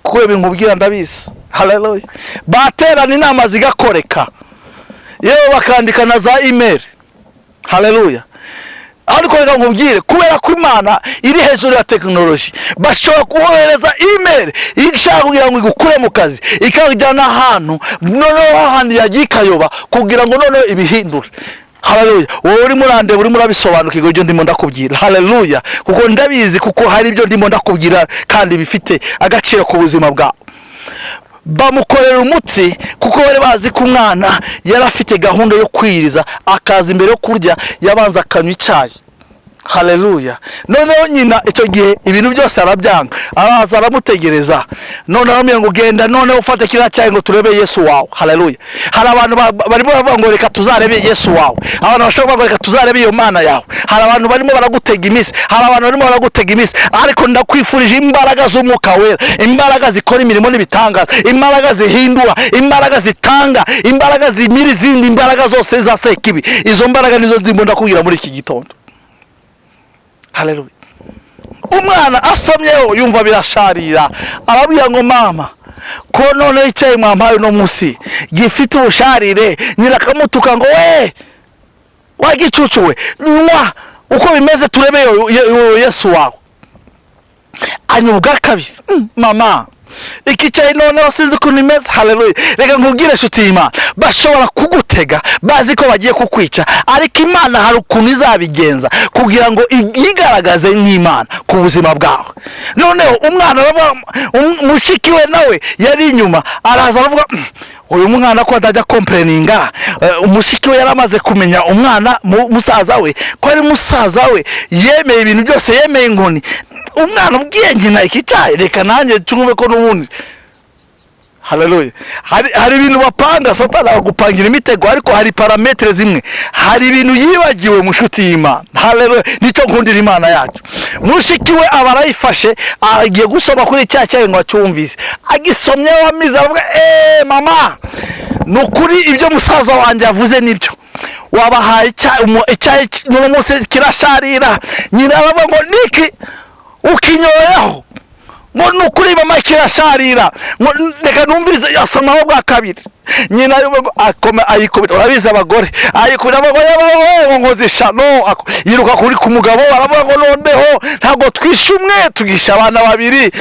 Kuko ibi nkubwira ndabizi. Haleluya! Baterana, inama zigakoreka, yewe bakandika na za email. Haleluya! Ariko reka nkubwire, kubera ko Imana iri hejuru ya tekinoloji, bashobora kohereza email ishaka kugira ngo igukure mu kazi, ikajyana ahantu, noneho ahantu yagiye ikayoba, kugira ngo noneho ibihindure. Haleluya! Wowe urimo urandeba, urimo urabisobanukirwa ibyo ndimo ndakubwira. Haleluya! Kuko ndabizi, kuko hari ibyo ndimo ndakubwira kandi bifite agaciro ku buzima bwawe. Bamukorera umutsi, kuko bari bazi ko umwana yari afite gahunda yo kwiriza, akaza imbere yo kurya yabanza akanywa icyayi. Haleluya! Noneho nyina icyo gihe ibintu byose arabyanga, araza aramutegereza, noneho aramubwira ngo genda noneho ufate kiriya cyayi ngo turebe Yesu wawe. Haleluya! Hari abantu barimo baravuga ngo reka tuzarebe Yesu wawe. Abantu bashobora kuvuga ngo reka tuzarebe iyo Mana yawe. Hari abantu barimo baragutega iminsi, hari abantu barimo baragutega iminsi, ariko ndakwifurije imbaraga z'Umwuka Wera, imbaraga zikora imirimo n'ibitangaza, imbaraga zihindura, imbaraga zitanga, imbaraga zimira izindi imbaraga zose za sekibi. Izo mbaraga nizo ndimo ndakubwira muri iki gitondo. Haleluya! Umwana asomyeho yumva birasharira, arabwira ngo mama, ko noneho icyayi mwampaye uno munsi gifite ubusharire? Nyina akamutuka ngo we wagicucuwe, nywa uko bimeze turebe Yesu wawe. Anywa ubwa kabiri. Mama, iki cyayi noneho sinzi ukuntu imeze. Haleluya! Reka nkubwire inshuti y'Imana, bashobora kugutega bazi ko bagiye kukwica, ariko Imana hari ukuntu izabigenza kugira ngo yigaragaze nk'Imana ku buzima bwawe. Noneho umwana aravuga, mushiki we nawe yari inyuma, araza aravuga: uyu mwana ko atajya complaininga?" Umushiki we yari amaze kumenya umwana musaza we, ko ari musaza we, yemeye ibintu byose, yemeye inkoni. Umwana ubwiye nyina iki cyayi, reka nanjye twumve ko n'ubundi. Haleluya! Hari ibintu bapanga, Satani akagupangira imitego, ariko hari paramètres zimwe, hari ibintu yibagiwe mu nshuti y'Imana. Haleluya! Nicyo nkundira Imana yacu. Mushiki we aba arayifashe, agiye gusoma kuri cya cyayi ngo acyumvise. Agisomye wamize, aravuga: eee mama, ni ukuri ibyo musaza wanjye yavuze nibyo, wabahaye icyayi n'uno munsi kirasharira. Nyina aravuga ngo niki ukinyoyeho? Ngo ni ukuri mama, kirasharira. Ngo reka numvirize. Asomaho bwa kabiri, nyina akoma ayikubita. Urabizi abagore, ayikubita abagore ngo nkoze ishano. Yiruka kuri ku mugabo, aravuga ngo noneho ntabwo twishe umwe, tugisha abana babiri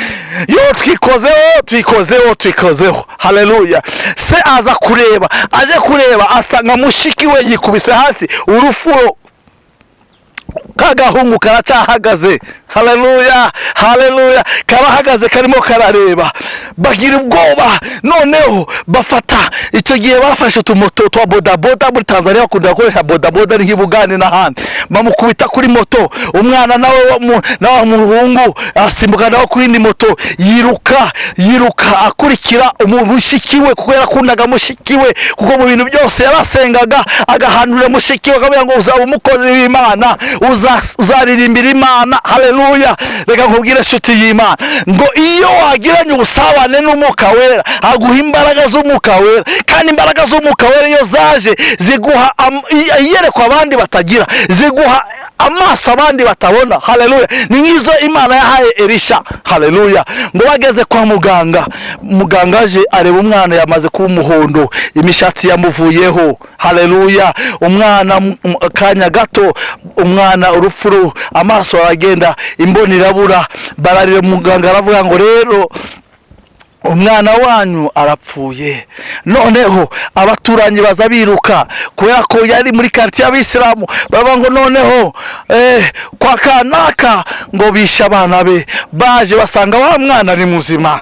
yo, twikozeho, twikozeho, twikozeho. Haleluya! Se aza kureba, aje kureba asanga mushiki we yikubise hasi urufuro, kagahungu karacyahagaze. Haleluya, haleluya! Karahagaze, karimo karareba. Bagira ubwoba, noneho bafata, icyo gihe bafashe utumoto twa bodaboda. Muri Tanzania bakunda gukoresha bodaboda, ni nk'ibugande n'ahandi. Bamukubita kuri moto umwana nawe nawe muhungu asimbuka nawe ku yindi moto, yiruka, yiruka akurikira mushiki we, kuko yarakundaga mushiki we, kuko mu bintu byose yarasengaga, agahanurira mushiki we, akamubwira ngo uzaba umukozi w'Imana. Uzaririmbira Imana. Haleluya! Reka nkubwire, inshuti y'Imana, ngo iyo wagiranye ubusabane n'Umwuka Wera, aguha imbaraga z'Umwuka Wera, kandi imbaraga z'Umwuka Wera iyo zaje ziguha iyerekwa abandi batagira, ziguha amaso abandi batabona. Haleluya! Ni nk'izo Imana yahaye Elisha. Haleluya! Ngo bageze kwa muganga, muganga aje areba umwana yamaze kuba umuhondo, imishatsi yamuvuyeho. Haleluya! Umwana akanya gato, umwana urupfu, amaso aragenda, imboni irabura, bararira. Muganga aravuga ngo: "Rero umwana wanyu arapfuye." Noneho abaturanyi baza biruka, kubera ko yari muri karitsiye y'Abisilamu. Baravuga ngo noneho kwa kanaka ngo bishe abana be. Baje basanga wa mwana ni muzima.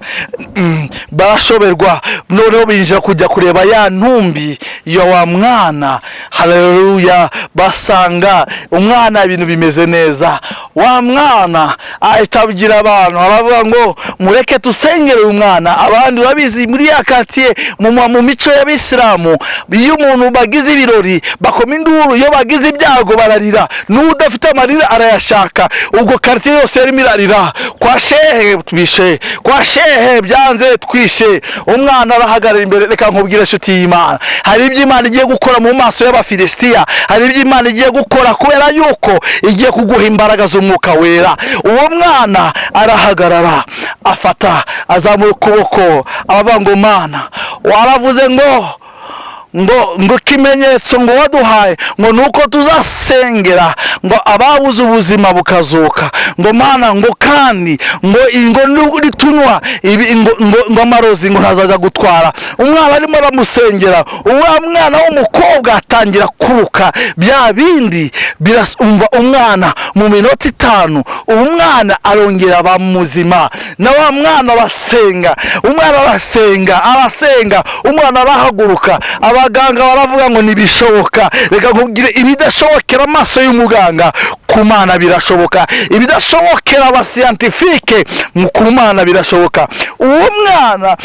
Barashoberwa. Noneho binjira kujya kureba ya ntumbi ya wa mwana. Haleluya! Basanga umwana ibintu bimeze neza. Wa mwana ahita abwira abantu, aravuga ngo: "Mureke dusengere uyu mwana." Abandi urabizi, muri ya karitsiye, mu mico y'Abisilamu, iyo umuntu bagize ibirori bakoma induru, iyo bagize ibyago bararira, n'udafite amarira arayashaka. Ubwo karitsiye yose yarimo irarira: "Kwa shehe twishe, kwa shehe byanze, twishe." Umwana arahagarara imbere. Reka nkubwire, inshuti y'Imana, hari ibyo Imana igiye gukora mu maso y'Abafilisitiya, hari ibyo Imana igiye gukora kubera yuko igiye kuguha imbaraga z'Umwuka Wera. Uwo mwana arahagarara, afata, azamura ukuboko, aravuga ngo: "Mana, waravuze ngo ikimenyetso ngo waduhaye ngo ni uko tuzasengera ngo ababuze ubuzima bukazuka, ngo Mana, ngo kandi ngo nitunywa ibi ngo amarozi ngo ntazajya gutwara." Umwana arimo aramusengera, uwa mwana w'umukobwa atangira kuruka bya bindi birumva. Umwana mu minota 5, umwana arongera aba muzima. Na wa mwana arasenga, umwana arasenga, arasenga, umwana arahaguruka. Abaganga baravuga ngo ntibishoboka. Reka nkubwire, ibidashobokera amaso y'umuganga, ku Mana birashoboka. Ibidashobokera abascientifique, ku Mana birashoboka. Uwo mwana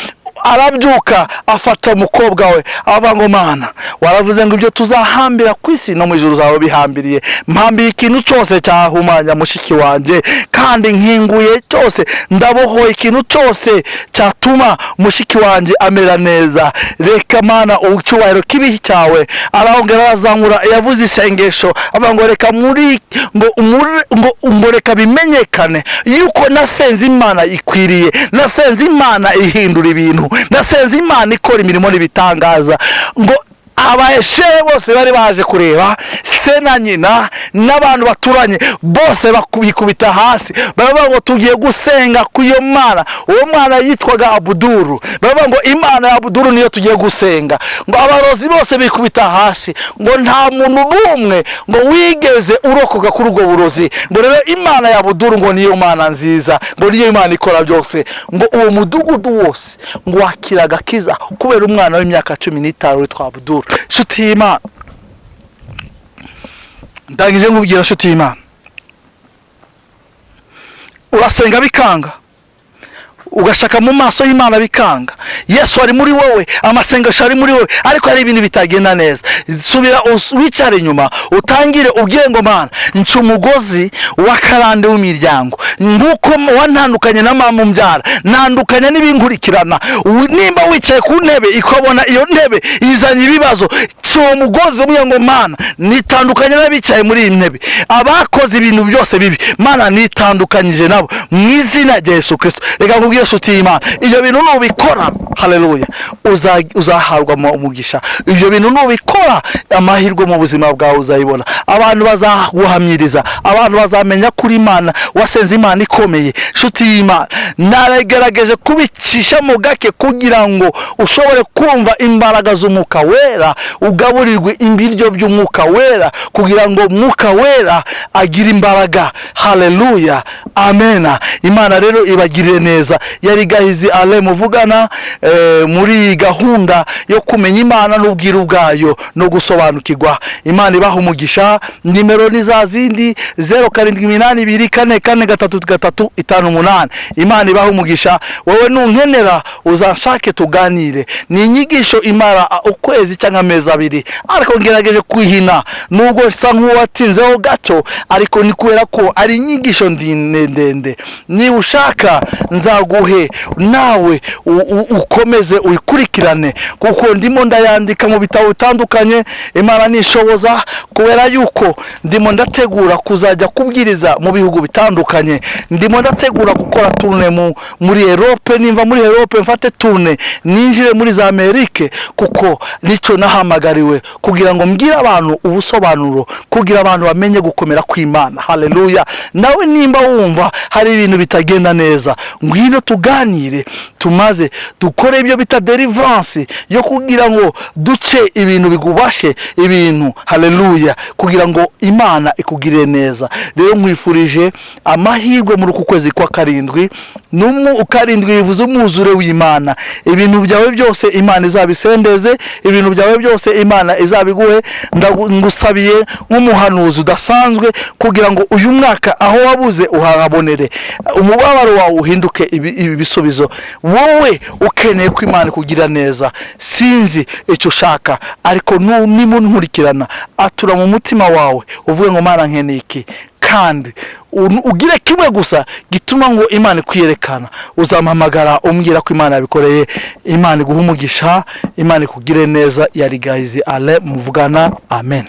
arabyuka, afata umukobwa we, avuga ngo: "Mana, waravuze ngo ibyo tuzahambira ku isi, no mu ijuru uzaba bihambiriye. Mpambiye ikintu cyose cyahumanya mushiki wanjye, kandi nkinguye cyose, ndabohoye ikintu cyose cyatuma mushiki wanjye amera neza. Reka Mana, icyubahiro kibihi cyawe." Arongera arazamura, yavuze isengesho, avuga ngo: "Reka muri ngo muri ngo reka bimenyekane yuko nasenze Imana ikwiriye, nasenze Imana ihindura ibintu, nasenze Imana ikora imirimo n'ibitangaza." Ngo abayeshehe bose bari baje kureba, se na nyina n'abantu baturanye bose, bakubikubita hasi, baravuga ngo: "Tugiye gusenga ku iyo mana." Uwo mwana yitwaga Abuduru. Baravuga ngo: "Imana ya Abuduru niyo tugiye gusenga." Ngo abarozi bose bikubita hasi, ngo nta muntu n'umwe ngo wigeze urokoka kuri ubwo burozi. Ngo rero Imana ya Abuduru ngo niyo Mana nziza, ngo niyo Imana ikora byose. Ngo uwo mudugudu wose ngo wakira agakiza kubera umwana w'imyaka 15 witwa Abuduru. Inshuti y'Imana, ndangije nkubwira, inshuti y'Imana, urasenga bikanga, ugashaka mu maso y'Imana bikanga, Yesu ari muri wowe, amasengesho ari muri wowe, ariko hari ibintu bitagenda neza. Subira wicare inyuma, utangire ubwire ngo: "Mana, nca umugozi w'akarande w'imiryango, nguko wantandukanye na mama umbyara, ntandukanye n'ibinkurikirana." Nimba wicaye ku ntebe, ikabona iyo ntebe izanye ibibazo, ca uwo mugozi, umwe ngo: "Mana, nitandukanye n'abicaye muri iyi ntebe, abakoze ibintu byose bibi. Mana, nitandukanyije nabo mu izina rya Yesu Kirisito." Reka nkubwire, inshuti y'Imana, ibyo bintu nubikora, haleluya, uzahabwa umugisha. Ibyo bintu nubikora, amahirwe mu buzima bwawe uzayibona, abantu bazaguhamyiriza, abantu bazamenya kuri Imana wasenze Imana ikomeye. Inshuti y'Imana, naragerageje kubicishamo gake kugira ngo ushobore kumva imbaraga z'Umwuka Wera, ugaburirwe ibiryo by'Umwuka Wera, kugira ngo Umwuka Wera agire imbaraga. Haleluya, amena. Imana rero ibagirire neza. Yari Gahizi Ale muvugana muri iyi gahunda yo kumenya Imana n'ubwiru bwayo no gusobanukirwa. Imana ibaha umugisha. Nimero ni za zindi, 0782443358. Imana ibaha umugisha. Wowe nunkenera uzanshake tuganire. Ni inyigisho imara ukwezi cyangwa amezi 2, ariko ngerageje kwihina nubwo nsa nk'uwatinzeho gato, ariko ni kubera ko ari inyigisho ndende. Niba ushaka nzaguhe nawe ukomeze uyikurikirane, kuko ndimo ndayandika mu bitabo bitandukanye. Imana nishoboza, kubera yuko ndimo ndategura kuzajya kubwiriza mu bihugu bitandukanye, ndimo ndategura gukora tournée muri Europe. Nimva muri Europe mfate tournée ninjire muri za Amerike, kuko nicyo nahamagariwe, kugira ngo mbwire abantu ubusobanuro, kugira abantu bamenye gukomera kw'Imana. Haleluya! Nawe nimba wumva hari ibintu bitagenda neza, ngwino tuganire, tumaze dukore ibyo bita deliverance yo kugira ngo duce ibintu bigubashe ibintu. Haleluya! Kugira ngo Imana ikugirire neza. Rero nkwifurije amahirwe muri uku kwezi kwa karindwi. N'umwe karindwi bivuze umwuzure w'Imana. Ibintu byawe byose Imana izabisendeze, ibintu byawe byose Imana izabiguhe. Ngusabiye nk'umuhanuzi udasanzwe kugira ngo uyu mwaka aho wabuze uhahabonere, umubabaro wawe uhinduke ibi bisubizo. Wowe ukeneye ko Imana ikugira neza, sinzi icyo ushaka, ariko nimunkurikirana, atura mu mutima wawe uvuge ngo: "Mana, nkeneye iki." Kandi ugire kimwe gusa gituma ngo Imana ikwiyerekana, uzampamagara umbwira ko Imana yabikoreye. Imana iguha umugisha, Imana ikugire neza. Yari Gahizi Ale muvugana. Amen.